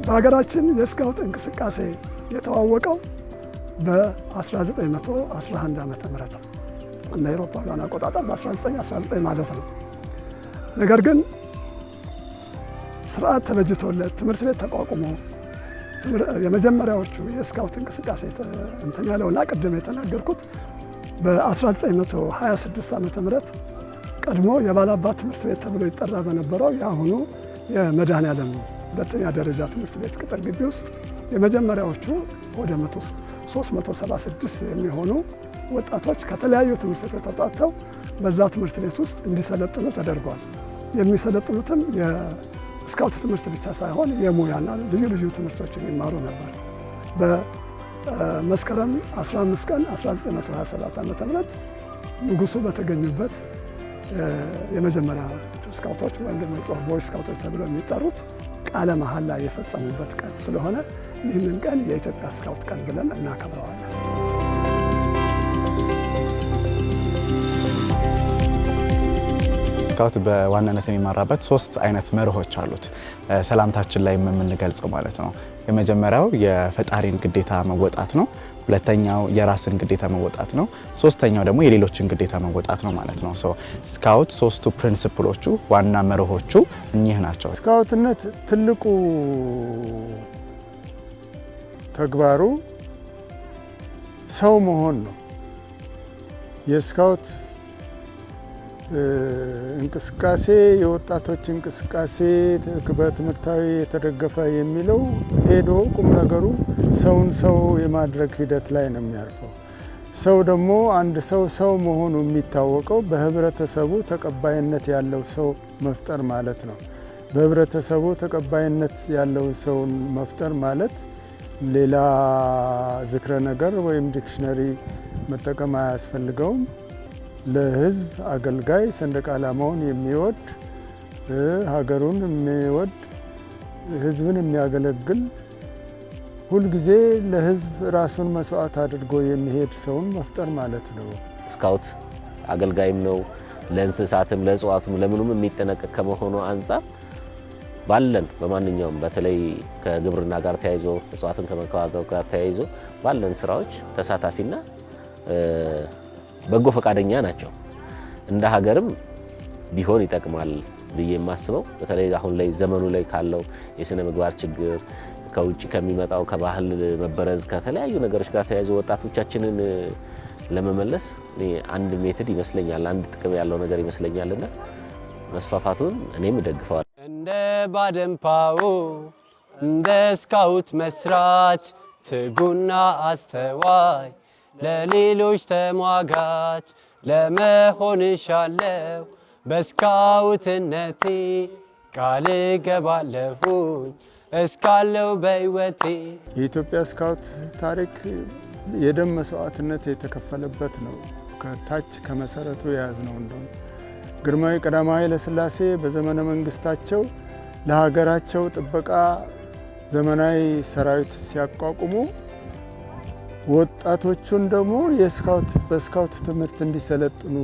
በሀገራችን የስካውት እንቅስቃሴ የተዋወቀው በ1911 ዓ.ም እንደ አውሮፓውያን አቆጣጠር በ1919 ማለት ነው። ነገር ግን ስርዓት ተበጅቶለት ትምህርት ቤት ተቋቁሞ የመጀመሪያዎቹ የስካውት እንቅስቃሴ እንትን ያለውና ቅድም የተናገርኩት በ1926 ዓ.ም ቀድሞ የባላባት ትምህርት ቤት ተብሎ ይጠራ በነበረው የአሁኑ የመድኃኔዓለም ሁለተኛ ደረጃ ትምህርት ቤት ቅጥር ግቢ ውስጥ የመጀመሪያዎቹ ወደ 376 የሚሆኑ ወጣቶች ከተለያዩ ትምህርት ቤቶች ተውጣጥተው በዛ ትምህርት ቤት ውስጥ እንዲሰለጥኑ ተደርጓል። የሚሰለጥኑትም የስካውት ትምህርት ብቻ ሳይሆን የሙያና ልዩ ልዩ ትምህርቶች የሚማሩ ነበር። በመስከረም 15 ቀን 1927 ዓ.ም ንጉሱ በተገኙበት የመጀመሪያ ስካውቶች ወይም ደግሞ የጦር boy ስካውቶች ተብለው የሚጠሩት ቃለ መሐላ የፈጸሙበት ቀን ስለሆነ ይህንን ቀን የኢትዮጵያ ስካውት ቀን ብለን እናከብረዋለን። ስካውት በዋናነት የሚመራበት ሶስት አይነት መርሆች አሉት። ሰላምታችን ላይ የምንገልጸው ማለት ነው። የመጀመሪያው የፈጣሪን ግዴታ መወጣት ነው። ሁለተኛው የራስን ግዴታ መወጣት ነው። ሶስተኛው ደግሞ የሌሎችን ግዴታ መወጣት ነው ማለት ነው። So ስካውት ሶስቱ principle ኦቹ ዋና መርሆቹ እኚህ ናቸው። ስካውትነት ትልቁ ተግባሩ ሰው መሆን ነው። የስካውት እንቅስቃሴ የወጣቶች እንቅስቃሴ በትምህርታዊ የተደገፈ የሚለው ሄዶ ቁም ነገሩ ሰውን ሰው የማድረግ ሂደት ላይ ነው የሚያርፈው። ሰው ደግሞ አንድ ሰው ሰው መሆኑ የሚታወቀው በህብረተሰቡ ተቀባይነት ያለው ሰው መፍጠር ማለት ነው። በህብረተሰቡ ተቀባይነት ያለው ሰውን መፍጠር ማለት ሌላ ዝክረ ነገር ወይም dictionary መጠቀም አያስፈልገውም። ለህዝብ አገልጋይ፣ ሰንደቅ ዓላማውን የሚወድ፣ ሀገሩን የሚወድ፣ ህዝብን የሚያገለግል፣ ሁልጊዜ ለህዝብ ራሱን መስዋዕት አድርጎ የሚሄድ ሰውን መፍጠር ማለት ነው። ስካውት አገልጋይም ነው። ለእንስሳትም ለእጽዋቱም ለምኑም የሚጠነቀቅ ከመሆኑ አንጻር ባለን በማንኛውም በተለይ ከግብርና ጋር ተያይዞ እጽዋትን ከመንከባከብ ጋር ተያይዞ ባለን ስራዎች ተሳታፊና በጎ ፈቃደኛ ናቸው። እንደ ሀገርም ቢሆን ይጠቅማል ብዬ የማስበው በተለይ አሁን ላይ ዘመኑ ላይ ካለው የስነ ምግባር ችግር፣ ከውጭ ከሚመጣው ከባህል መበረዝ፣ ከተለያዩ ነገሮች ጋር ተያይዞ ወጣቶቻችንን ለመመለስ አንድ method ይመስለኛል፣ አንድ ጥቅም ያለው ነገር ይመስለኛልና መስፋፋቱን እኔም እደግፈዋለሁ። እንደ ባደን ፓውል እንደ ስካውት መስራች፣ ትጉና አስተዋይ፣ ለሌሎች ተሟጋች ለመሆን እሻለው። በስካውትነቴ ቃል እገባለሁኝ እስካለው በሕይወቴ። የኢትዮጵያ ስካውት ታሪክ የደም መስዋዕትነት የተከፈለበት ነው። ከታች ከመሰረቱ የያዝነው እንደሆነ ግርማዊ ቀዳማዊ ኃይለ ሥላሴ በዘመነ መንግስታቸው ለሀገራቸው ጥበቃ ዘመናዊ ሰራዊት ሲያቋቁሙ ወጣቶቹን ደግሞ የስካውት በስካውት ትምህርት እንዲሰለጥኑ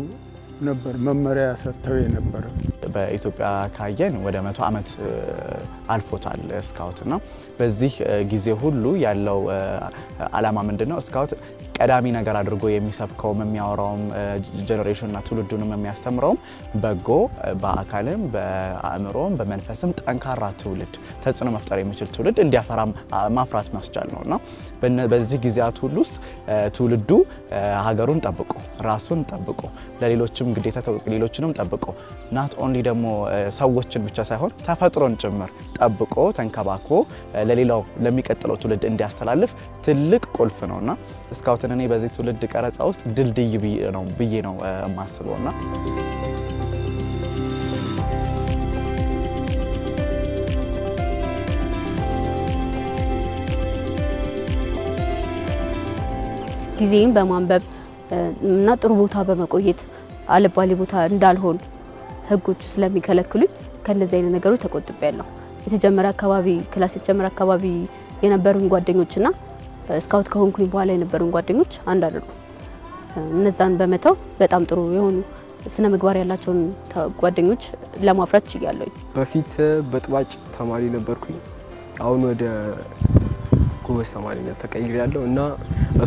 ነበር መመሪያ ሰጥተው የነበረ። በኢትዮጵያ ካየን ወደ 100 ዓመት አልፎታል ስካውት እና በዚህ ጊዜ ሁሉ ያለው ዓላማ ምንድን ነው? ስካውት ቀዳሚ ነገር አድርጎ የሚሰብከውም የሚያወራውም generation ና ትውልዱንም የሚያስተምረውም በጎ በአካልም በአእምሮም በመንፈስም ጠንካራ ትውልድ፣ ተጽዕኖ መፍጠር የሚችል ትውልድ እንዲያፈራ ማፍራት ማስቻል ነው። እና በዚህ ጊዜያት ሁሉ ውስጥ ትውልዱ ሀገሩን ጠብቆ፣ ራሱን ጠብቆ፣ ለሌሎችም ግዴታ ሌሎችንም ጠብቆ፣ not only ደግሞ ሰዎችን ብቻ ሳይሆን ተፈጥሮን ጭምር ጠብቆ ተንከባክቦ ለሌላው ለሚቀጥለው ትውልድ እንዲያስተላልፍ ትልቅ ቁልፍ ነው። እና ስካውትን እኔ በዚህ ትውልድ ቀረጻ ውስጥ ድልድይ ነው ብዬ ነው የማስበው። እና ጊዜን በማንበብ እና ጥሩ ቦታ በመቆየት አልባሌ ቦታ እንዳልሆን ህጎቹ ስለሚከለክሉኝ ከእነዚህ አይነት ነገሮች ተቆጥቤያለሁ። የተጀመረ አካባቢ class የተጀመረ አካባቢ የነበሩኝ ጓደኞችና ስካውት ከሆንኩኝ በኋላ የነበሩኝ ጓደኞች አንድ አይደሉም። እነዛን በመተው በጣም ጥሩ የሆኑ ስነ ምግባር ያላቸውን ጓደኞች ለማፍራት ችያለሁኝ። በፊት በጥባጭ ተማሪ ነበርኩኝ። አሁን ወደ ጎበዝ ተማሪነት ተቀይሬያለሁ እና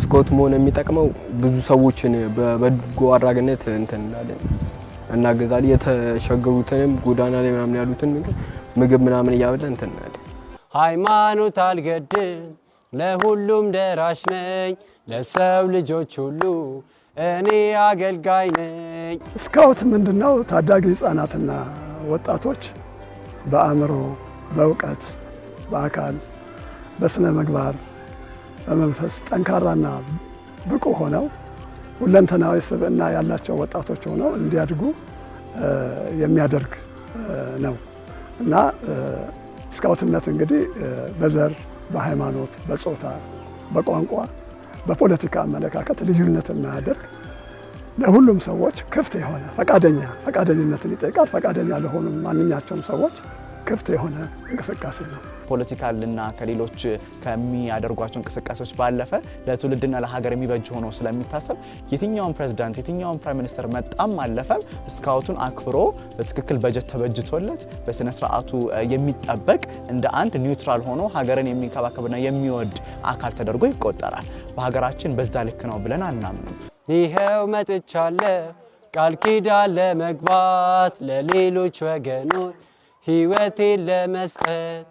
ስካውት መሆን የሚጠቅመው ብዙ ሰዎችን በበጎ አድራጊነት እንትን እንላለን፣ እናገዛለን። የተቸገሩትንም ጎዳና ላይ ምናምን ያሉትን ምግብ ምናምን እያበላን እንትን እንላለን። ሃይማኖት አልገድም፣ ለሁሉም ደራሽ ነኝ፣ ለሰው ልጆች ሁሉ እኔ አገልጋይ ነኝ። ስካውት ምንድነው? ታዳጊ ህጻናትና ወጣቶች በአእምሮ፣ በእውቀት፣ በአካል፣ በስነ ምግባር፣ በመንፈስ ጠንካራና ብቁ ሆነው ሁለንተናዊ ስብዕና ያላቸው ወጣቶች ሆነው እንዲያድጉ የሚያደርግ ነው እና ስካውትነት እንግዲህ በዘር፣ በሃይማኖት፣ በጾታ፣ በቋንቋ፣ በፖለቲካ አመለካከት ልዩነት የማያደርግ ለሁሉም ሰዎች ክፍት የሆነ ፈቃደኝነትን ይጠይቃል። ፈቃደኛ ለሆኑ ማንኛቸውም ሰዎች ክፍት የሆነ እንቅስቃሴ ነው። Political ና ከሌሎች ከሚያደርጓቸው እንቅስቃሴዎች ባለፈ ለትውልድና ለሀገር የሚበጅ ሆኖ ስለሚታሰብ የትኛውን ፕሬዚዳንት፣ የትኛውን prime minister መጣም አለፈም ስካውቱን አክብሮ በትክክል በጀት ተበጅቶለት በስነ ስርዓቱ የሚጠበቅ እንደ አንድ neutral ሆኖ ሀገርን የሚንከባከብና የሚወድ አካል ተደርጎ ይቆጠራል። በሀገራችን በዛ ልክ ነው ብለን አናምንም። ይኸው መጥቻለሁ ቃል ኪዳን ለመግባት ለሌሎች ወገኖች ሕይወቴን ለመስጠት።